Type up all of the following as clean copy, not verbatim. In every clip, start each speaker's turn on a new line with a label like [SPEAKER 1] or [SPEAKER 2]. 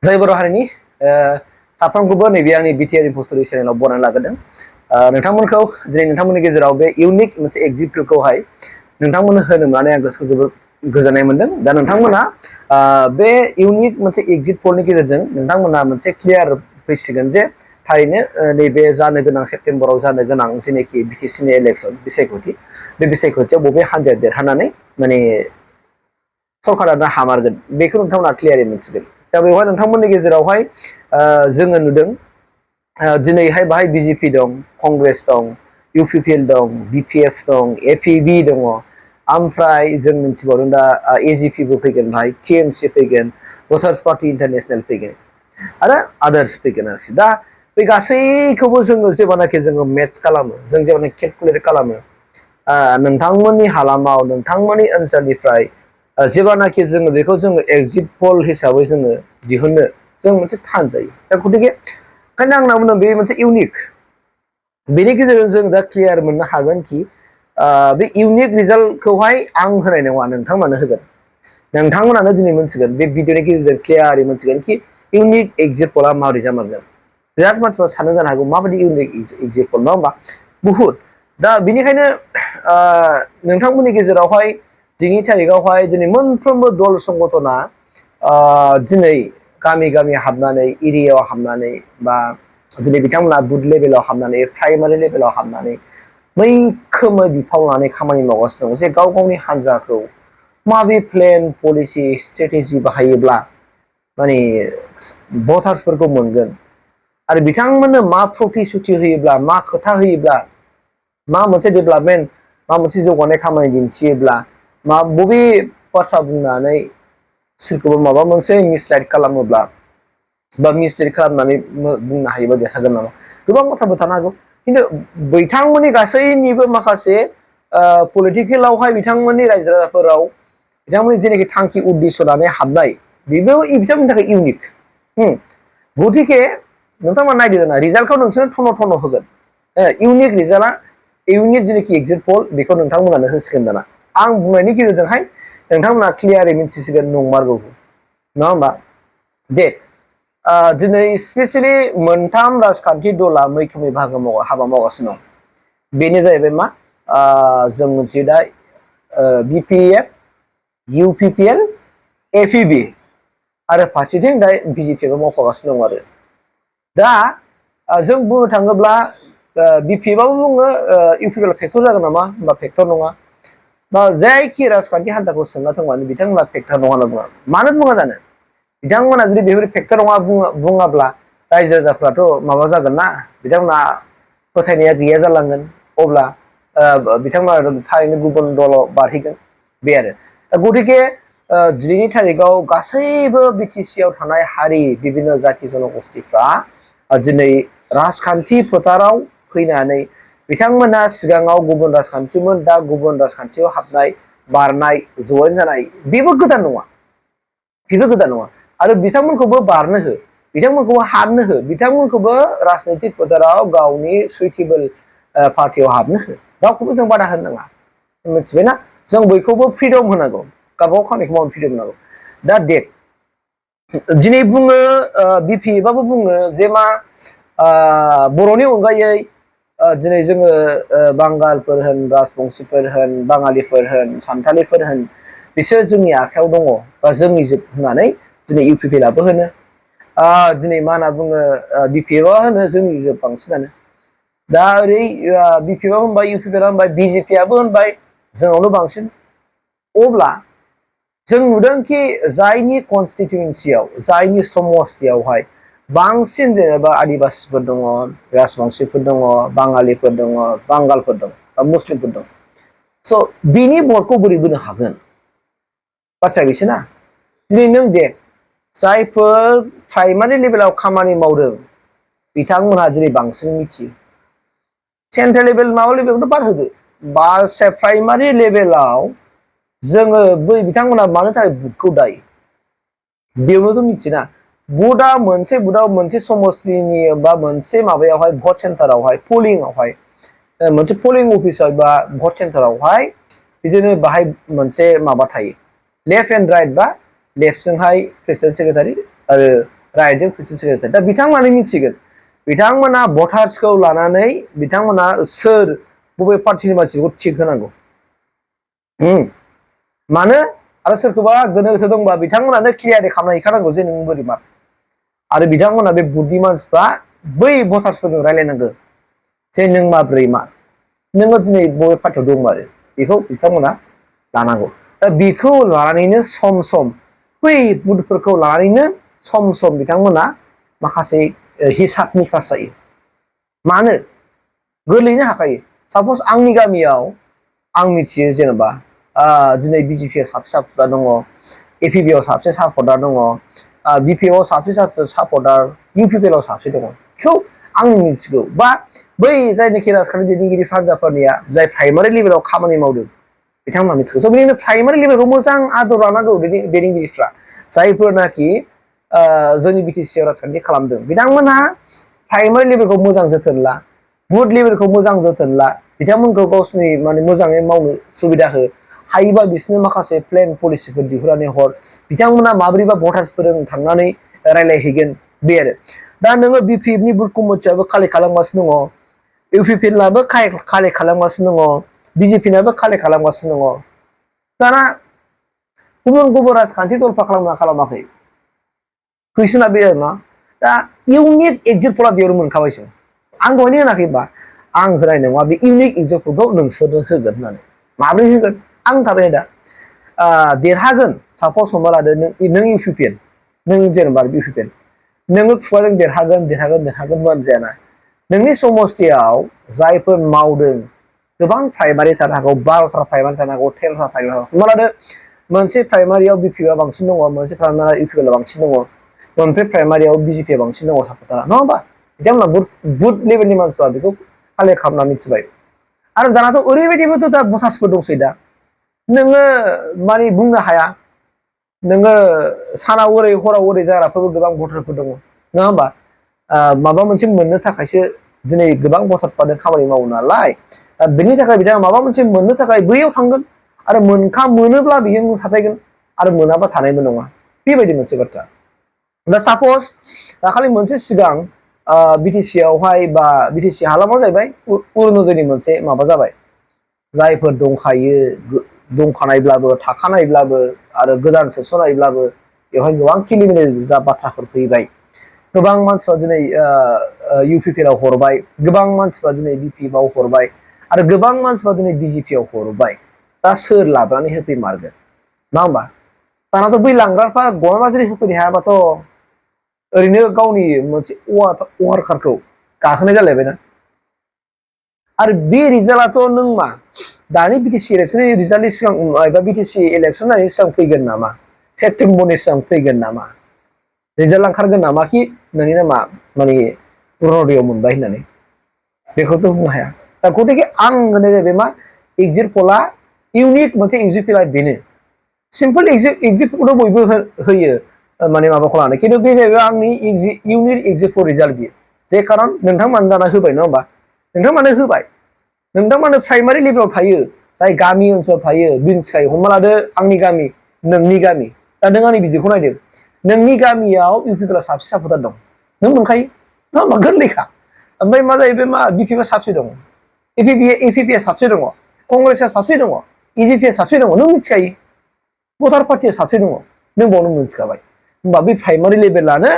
[SPEAKER 1] जाय बर' हारिनि साफ्रोमखौबो नैबे आंनि बिटिआर इम्पस्टरि चेनेलाव बरायना लाग्रोदों। नोंथांमोनखौ दिनै नोंथांमोननि गेजेराव बे इउनिक मोनसे एग्जिट पोलखौहाय नोंथांमोननो होनो मोननानै आं गोसोखौ जोबोद गोजोननाय मोनदों। दा नोंथांमोना बे इउनिक मोनसे एग्जिट पोलनि गेजेरजों नोंथांमोना मोनसे क्लियार फैसिगोन जे थारैनो नैबे जानो गोनां सेप्तेम्बराव जानो गोनां जेनाखि बिटिसिनि इलेक्सन बिसायख'थि बे बिसायख'थियाव बबे हान्जाया देरहानानै माने सरकारानो हामारगोन बेखौ नोंथांमोना क्लियारै मोनसिगोन। दा बेवहाय नोंथांमोननि गेजेरावहाय जोङो नुदों दिनैहाय बाहाय बिजेपि दं, कंग्रेस दं, इउपिपिएल दं, बिपिएफ दं, एपिबि दङ, ओमफ्राय जों मिथिबावदों दा एजिपिबो फैगोन, बाहाय टिएमसि फैगोन, भटार्स पार्टि इन्टारनेशनेल फैगोन आरो आदार्स फैगोन आरोखि। दा बे गासैखौबो जोङो जेब्लानाखि जोङो मेथ्स खालामो, जों जेब्लानाखि केलकुलेट खालामो, नोंथांमोननि हालामाव नोंथांमोननि ओनसोलनिफ्राय जेब्लानाखि जोङो बेखौ जोङो एग्जिट पल हिसाबै जोङो दिहुननो जों मोनसे थान जायो। दा गतिके ओंखायनो आंना बुंदों बे मोनसे इउनिक, बेनि गेजेरजों जों दा क्लियार मोननो हागोन कि बे इउनिक रिजाल्टखौहाय आं होनाय नङा, नोंथांमोनानो होगोन। नोंथांमोनानो दिनै मोनथिगोन, बे भिडिअनि गेजेरजों क्लियारै मोनथिगोन कि इउनिक एग्जिट पला माबोरै जामारगोन। बिराद मानसिफ्रा साननो जानो हागौ माबायदि इउनिक एग्जिट पल, नङा होमबा? बुहुद। दा बिनिखायनो नोंथांमोननि गेजेरावहाय 2 थारिखआवहाय दिनै मोनफ्रोमबो दल संगठना दिनै गामि गामि हाबनानै, एरियायाव हाबनानै, बा दिनै बिथांमोना बुथ लेभेलाव हाबनानै, प्राइमारि लेभेलाव हाबनानै मैखोमै बिफाव लानानै खामानि मावगासिनो दं जे गाव गावनि हान्जाखौ माबे प्लेन, पलिसि, स्ट्रेटेजि बाहायोब्ला माने भटार्सफोरखौ मोनगोन आरो बिथांमोननो मा प्रतिश्रुति होयोब्ला, मा खोथा होयोब्ला, मा मोनसे डेभेलपमेन्ट, मा मोनसे जौगानाय खामानि दिन्थियोब्ला, बबे बाथ्रा बुंनानै सोरखौबा माबा मोनसे मिसलाइड खालामोब्ला बा मिसलिड खालामनानै बुंनो हायोबा देरहागोन नामा, गोबां बाथ्राबो थानो हागौ। खिन्थु बिथांमोननि गासैनिबो माखासे पलिटिकेलावहाय बिथांमोननि रायजो राजाफोराव बिथांमोननि जेनाखि थांखि उद्देश्य लानानै हाबनाय, बेबो बिथांमोननि थाखाय इउनिक। गतिके नोंथांमोना नायदो दाना, रिजाल्टखौ नोंसोर थन' थन' होगोन। इउनिक रिजाल्टआ, इउनिक जेनाखि एग्जिट पल, बेखौ नोंथांमोनानो होसिगोन दाना। आं बुंनायनि गेजेरजोंहाय नोंथांमोना क्लियारै मिन्थिसिगोन नंमारगौ, नङा होमबा? दे दिनै स्पेसियेलि मोनथाम राजखान्थि दला मैखोमै हाबा मावगासिनो दं। बेनो जाहैबाय मा, जों मोनथियो दा बिपिएफ, इउपिपिएल, एपिबि आरो फारसेथिं दा बिजेपिआबो मावफागासिनो दं आरो। दा जों बुंनो थाङोब्ला बिपिएफआबो बुङो इउपिपिएल फेक्टर जागोन नामा, होनबा फेक्टर नङा। बा जायखि राजखान्थि हान्जाखौ सोंना थांबानो बिथांमोना फेक्टर नङा होनना बुङा। मानो बुङा जानो? बिथांमोना जुदि बेफोर फेक्टर नङा बुङाब्ला रायजो राजाफ्राथ' माबा जागोन ना, बिथांमोना फोथायनाया गैया जालांगोन। अब्ला बिथांमोना थारैनो गुबुन दलाव बारहैगोन, बे आरो। दा गतिके 2 थारिखआव गासैबो बिटिसिआव थानाय हारि, बिभिन्न जाथि जनगोष्ठीफ्रा दिनै राजखान्थि फोथाराव फैनानै बिथांमोना सिगाङाव गुबुन राजखान्थिमोन, दा गुबुन राजखान्थियाव हाबनाय, बारनाय, जयेन जानाय, बेबो गोदान नङा, बेबो गोदान नङा। आरो बिथांमोनखौबो बारनो हो, बिथांमोनखौबो हाबनो हो, बिथांमोनखौबो राजनैतिक फोथाराव गावनि सुइटेबोल पार्टियाव हाबनो हो, रावखौबो जों बादा होनो नाङा। मिथिबायना? जों बयखौबो फ्रिदम होनांगौ, गावबागाव खामानिखौ मावनो फ्रिदम होनांगौ। दा दे दिनै बुङो बिपिएफआबो बुङो जे मा, बर'नि अनगायै दिनै जोङो बांगालफोर होन, राजबंसिफोर होन, बाङालिफोर होन, सानथालिफोर होन, बिसोर जोंनि आखायाव दङ बा जोंनि जोब होननानै दिनै इउपिपिएलआबो होनो। दिनै मा होनना बुङो, बिपिएफआ होनो जोंनि जोब बांसिनानो। दा ओरै बिपिएफआ होनबाय, इउपिपिएलआ होनबाय, बिजेपिआबो होनबाय जोंनावनो बांसिन। अब्ला जों नुदोंखि जायनि कनस्टिटिउन्सियाव, जायनि समस्थियावहाय बांसिन जेनेबा आदिबासिफोर दङ, राजबंसिफोर दङ, बाङालिफोर दङ, बांगालफोर दं, बा मुस्लिमफोर दं, स' बिनि भटखौ बोरै बोनो हागोन? बाथ्राया बेसोना। दिनै नों दे जायफोर प्राइमारि लेभेलाव खामानि मावदों बिथांमोनहा दिनै बांसिन मिथियो। सेन्ट्रेल लेभेल, माबा लेभेलखौथ' बाद होदो, प्राइमारि लेभेलाव जोङो बै बिथांमोना मानो थाखाय बुथखौ दायो, बेयावनोथ' मिथियोना। बुथआ मोनसे समस्थिनि बा मोनसे माबायावहाय भट सेन्टारावहाय, पलिंआवहाय, मोनसे पलिं अफिसाव बा भट सेन्टारावहाय बिदिनो बाहाय मोनसे माबा थायो, लेफ्ट एन्ड राइट, बा लेफ्टजोंहाय प्रेसिडेन्ट सेक्रेटारि आरो राइटजों कुइसन सेक्रेटारि दा बिथांमोनानो मिथिगोन बिथांमोना भटार्सखौ लानानै बिथांमोना सोर बबे पार्टिनि मानसिखौ थिक होनांगौ मानो आरो सोरखौबा गोनो गोथो दंबा बिथांमोनानो क्लियार खालामना हैखानांगौ जे नों बोरै मा आरो बिथांमोना बे बुथनि मानसिफ्रा बै भटार्सफोरजों रायलायनांगौ जे नों माब्रै मा नोङो दिनै बबे पार्टियाव दंमारो बेखौ बिथांमोना लानांगौ दा बेखौ लानानैनो सम सम बै बुथफोरखौ लानानैनो सम सम बिथांमोना माखासे हिसाब निकास जायो मानो गोरलैनो हाखायो सापज आंनि गामियाव आं मिथियो जेनेबा दिनै बिजेपिआ साबसे सापर्टार दङ एपिपिआव साबसे सापर्टार दङ बिपिआव साबसे सापर्टार इउपिपिएलआव साबसे दङ बेखौ आं मिथिगौ बा बै जायनोखि राजखान्थि दैदेनगिरि हान्जाफोरनिया जाय प्राइमारि लेभेलाव खामानि मावदों बिथांमोना मिथिगौ स' बेनिखायनो प्राइमारि लेभेलखौ मोजां आदर लानांगौ दैदेनगिरिफ्रा जायफोरनाखि जोंनि बिटिसिआव राजखान्थि खालामदों बिथांमोनहा प्राइमारि लेभेलखौ मोजां जोथोन ला बुथ लेभेलखौ मोजां जोथोन ला बिथांमोनखौ गावसिनि माने मोजाङै मावनो सुबिदा हो हायोबा बिसोरनो माखासे प्लेन पलिसिफोर दिहुननानै हर बिथांमोना माब्रैबा भटार्सफोरजों थांनानै रायलायहैगोन बे आरो दा नोङो बिपिएफनि बुथ कमिटियाबो कालेक्ट खालामगासिनो दङ इउपिपिएलआबो कालेक्ट खालामगासिनो दङ बिजेपिनाबो कालेक्ट खालामगासिनो दङ दाना गुबुन गुबुन राजखान्थि दलफ्रा खालामना खालामाखै कुइसना बे आरो ना दा इउनिक एग्जिट पला बेयाव मोनखाबायसो आं दहायनो होनाखै होनबा आं होनाय नङा बे इउनिक एग्जिट पलखौ नोंसोरनो होगोन होननानै माब्रै होगोन आं थाबाय दा देरहागोन सापज हमना लादो नों इउपिपिएल नों जेनेबा इउपिपिएल नोङो खुगाजों देरहागोन जायाना नोंनि समस्थियाव जायफोर मावदों गोबां प्राइमारि थानो हागौ 12था प्राइमारि थानो हागौ 13था प्राइमारि हमना लादो मोनसे प्राइमारियाव बिपिएफआ बांसिन दङ मोनसे प्राइमारियाव इउपिपिएलआ बांसिन दङ मोनसे प्राइमारियाव बिजेपिआ बांसिन दङ सापर्टारा नङा होमबा बिथांमोना बुथ लेभेलनि मानसिफ्रा बेखौ कालेक्ट खालामना मिथिबाय आरो दानाथ' ओरैबायदिबोथ' दा भटार्सफोर दंसै दा नोङो माने बुंनो हाया नोङो सानाव ओरै हराव ओरै जाग्राफोरबो गोबां भटारफोर दङ नङा होमबा माबा मोनसे मोननो थाखायसो दिनै गोबां भटार्सफ्रानो खामानि मावो नालाय बेनि थाखाय बिथाङा माबा मोनसे मोननो थाखाय बैयाव थांगोन आरो मोनोब्ला बियो थाथायगोन आरो मोनाबा थानायबो नङा बेबायदि मोनसे बाथ्रा दा सापज दाखालि मोनसे सिगां बिटिसिआवहाय बा बिटिसि हालामाव जाहैबाय अरुण'दयनि मोनसे माबा जाबाय जायफोर दंखानायब्लाबो थाखानायब्लाबो आरो गोदान सोस'नायब्लाबो बेवहाय गोबां खिलिमिलि जा बाथ्राफोर फैबाय गोबां मानसिफ्रा दिनै इउपिपिएलआव हरबाय गोबां मानसिफ्रा दिनै बिपिएफआव हरबाय आरो गोबां मानसिफ्रा दिनै बिजेपिआव हरबाय दा सोर लानानै होफैमारगोन नङा होमबा दानाथ' बै लांग्राफ्रा गनायना जुदि होफैनो हायाबाथ' ओरैनो गावनि मोनसे वार्कारखौ गाखोनाय जालायबायना आरो बे रिजाल्टआथ' नों मा दानि बिटिसि इलेक्सननि रिजाल्टनि सिगां एबा बिटिसि इलेक्सन जानायनि सिगां फैगोन नामा सेप्तेम्बरनि सिगां फैगोन नामा रिजाल्ट ओंखारगोन नामा कि नोंनि नामा माने अरुण'दयआव मोनबाय होननानै बेखौथ' बुंनो हाया दा गतिके आं होनाय जाहैबाय मा एग्जिट पला इउनिक मोनसे एग्जिट पला बेनो सिम्पल एग्जिट पलखौथ' बयबो होयो माने माबाखौ लानानै खिन्थु बे जाहैबाय आंनि इउनिक एग्जिट पल रिजाल्ट बियो जे खारन नोंथांमोना दाना होबाय नङा होमबा नोंथांमोना होबाय नोंथांमोना प्राइमारि लेभेलाव थायो जाय गामि ओनसोलाव थायो मिन्थिखायो हमना लादो आंनि गामि नोंनि गामि दा नों आंनि भिडिअखौ नायदो नोंनि गामियाव इउपिपिएलआ साबसे सापर्टार दं नों मोनखायो नङा होमबा गोरलैखा ओमफ्राय मा जाहैबाय मा बिपिएफआ साबसे दङ एपिपिआ साबसे दङ कंग्रेसआ साबसे दङ इजिपिआ साबसे दङ नों मिथिखायो भटार पार्टिया साबसे दङ नों बावनो मिथिखाबाय होमबा बे प्राइमारि लेभेलानो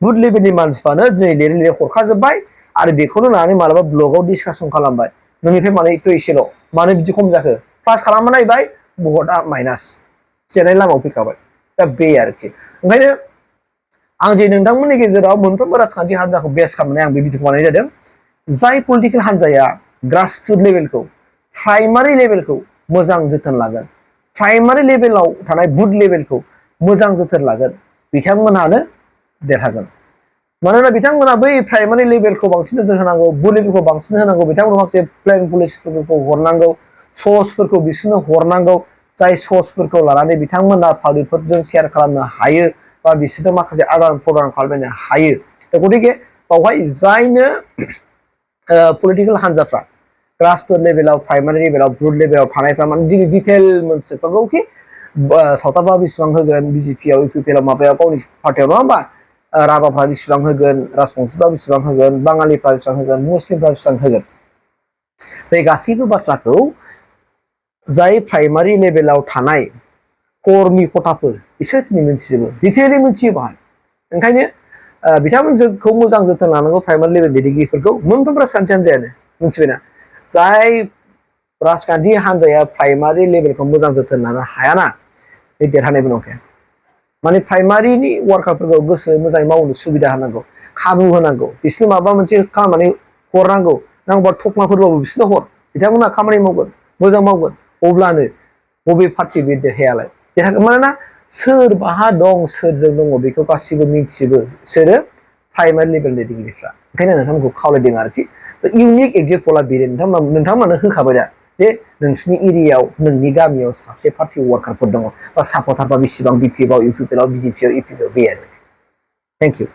[SPEAKER 1] बुथ लेभेलनि मानसिफ्रानो दिनै लिरै लिरै हरखाजोब्बाय आरो बेखौनो लानानै मालाबा ब्लगाव डिसकासन खालामबाय नोंनिफ्राय मानो एसेल' मानो बिदि खम जाखो पास खालामना नायबाय भटआ माइनास जेननाय लामायाव फैखाबाय दा बे आरोखि ओंखायनो आं जे नोंथांमोननि गेजेराव मोनफ्रोमबो राजखान्थि हान्जाखौ बेस खालामनानै आं बे भिडिअखौ बानायनाय जादों जाय पलिटिकेल हान्जाया ग्रासरुट लेभेलखौ प्राइमारि लेभेलखौ मोजां जोथोन लागोन प्राइमारि लेभेलाव थानाय बुथ लेभेलखौ मोजां जोथोन लागोन बिथांमोनहानो देरहागोन मानोना बिथांमोना बै प्राइमारि लेभेलखौ बांसिन नोजोर होनांगौ बुथ लेभेलखौ बांसिन होनांगौ बिथांमोना माखासे प्लेन पलिसिफोरखौ हरनांगौ सर्सफोरखौ बिसोरनो हरनांगौ जाय सर्सफोरखौ लानानै बिथांमोना पाब्लिकफोरजों शेयार खालामनो हायो बा बिसोरजों माखासे आदान प्रदान खालामनो हायो दा गतिके बावहाय जायनो पलिटिकेल हान्जाफ्रा ग्रासरुट लेभेलाव प्राइमारि लेभेलाव बुथ लेभेलाव थानायफ्रा माने दिनै डिटेल मोनथिजोबखागौ कि सावथालफ्रा बेसेबां होगोन बिजेपिआव इउपिपिएलआव माबायाव गावनि पार्टियाव नङा होमबा राभाफ्रा बेसेबां होगोन, राजबंसिफ्रा बेसेबां होगोन, बाङालिफ्रा बेसेबां होगोन, मुस्लिमफ्रा बेसेबां होगोन, बे गासैबो बाथ्राखौ जाय प्राइमारि लेभेलाव थानाय कर्मी खथाफोर बिसोर दिनै मिथिजोबो, डिटेलि मिथियो बाहाय। ओंखायनो बिथांमोनखौ मोजां जोथोन लानांगौ प्राइमारि लेभेल दैदेनगिरिफोरखौ, मोनफ्रोम राजखान्थि हान्जायानो, मिथिबायना? जाय राजखान्थि हान्जाया प्राइमारि लेभेलखौ मोजां जोथोन लानो हायाना, बे देरहानायबो नंखाया। माने प्राइमारिनि वार्कारफोरखौ गोसो मोजाङै मावनो सुबिदा होनांगौ, खाबु होनांगौ, बिसोरनो माबा मोनसे खालामनानै हरनांगौ, नांगौबा थखमाफोरबाबो बिसोरनो हर, बिथांमोनहा खामानि मावगोन, मोजां मावगोन, अब्लानो बबे पार्टि बे देरहायालाय देरहागोन। मानोना सोर बाहा दं, सोरजों दङ बेखौ गासिबो मिथिजोबो सोरो प्राइमारि लेभेल दैदेनगिरिफ्रा। ओंखायनो नोंथांमोनखौ खावलायदों आरोखि इउनिक एग्जिट पला बेनो, नोंथांमोनानो होखाबाय दा जे नोंसिनि एरियायाव, नोंनि गामियाव सासे पार्टि वार्कारफोर दङ बा सापर्टारबा बेसेबां, बिपिएफआव, इउपिपिएलआव, बिजेपिआव, इपिपिआव, बेनो। Thank you.